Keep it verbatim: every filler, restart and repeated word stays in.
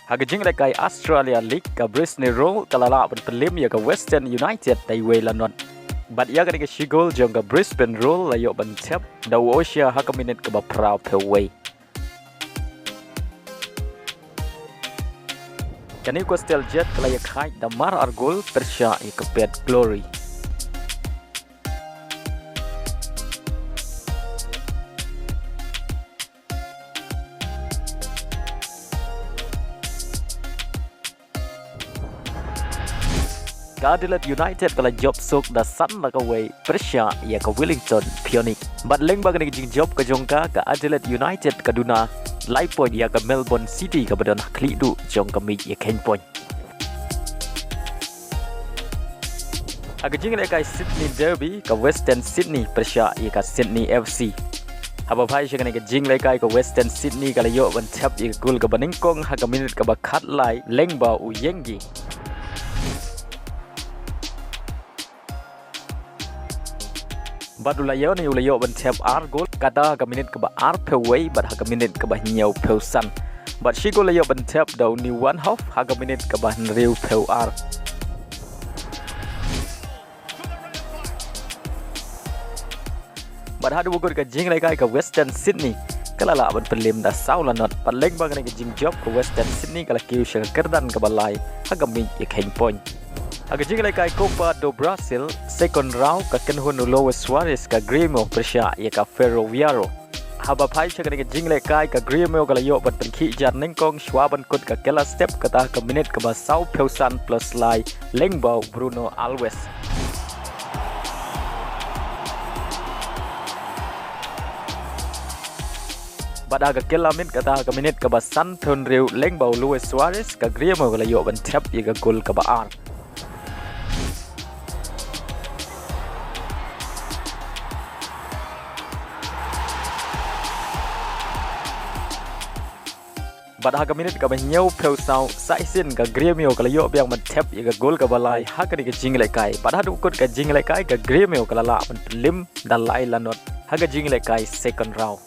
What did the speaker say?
Ha ka jinglehkai Australia League, ka Brisbane Roar ka la lah ban pynrem ïa ka Western United da iwei la not. Bad ïa kane ka shi gol jong ka Brisbane Roar la ïoh ban thep da u O'Shea ha ka minit kaba phra phew wei. Ka Newcastle Jet ka la ïakhaid da mar ar gol pyrshah ïa ka Perth Glory. Ka Adelaide United ka la jop suk da san la ka wei pyrshah ïa ka Wellington Phoenix. Bad lyngba kane ka jingjop ka jong ka, ka Adelaide United ka duna lai point ïa ka Melbourne City kaba don ha khlieh duh jong ka miej ïakheiñ point. Ha ka jinglehkai Sydney Derby, ka Western Sydney pyrshah ïa ka Sydney F C. Haba phai sha kane ka jinglehkai, ka Western Sydney ka la ïoh ban thep ïa ka gol kaba nyngkong ha ka minit kaba khatlai lyngba u Yengi. Bad u la ïoh ne u la ïoh ban thep ar gol, kata ha ka minit kaba ar phew wei bad ha ka minit kaba hynñiew phew san. Bad shi gol la ïoh ban thep da u Nieuwenhof ha ka minit kaba hynriew phew ar. Bad haduh ba kut ka jinglehkai, ka Western Sydney ka la lah ban pynrem da saw la not. Bad lyngba kane ka jingjop, ka Western Sydney ka la kiew sha ka kyrdan kaba lai ha ka miej ïakheiñ point. Ha ka jinglehkai Copa do Brasil, second round, ka kynhun u Luis Suarez ka Grêmio pyrshah ïa ka Ferroviário. Haba phai sha kane ka jinglehkai, ka Grêmio ka la ïoh ban pynkhih jar nyngkong shuwa ban kut ka kylla step, kata ha ka minit kaba saw phew san plus lai lyngba u Bruno Alves. Bad ha ka kylla miet, kata ha ka minit kaba san phew hynriew lyngba u Luis Suarez, ka Grêmio ka la ïoh ban thep ïa ka gol kaba ar. Bad ha ka minit kaba hynñiew phew saw, sa shisien ka Grêmio ka la ïoh biang ban thep ïa ka gol kaba lai ha kane ka jinglehkai. Bad haduh kut ka jinglehkai, ka Grêmio ka la lah ban pynrem da lai la not ha ka jinglehkai second round.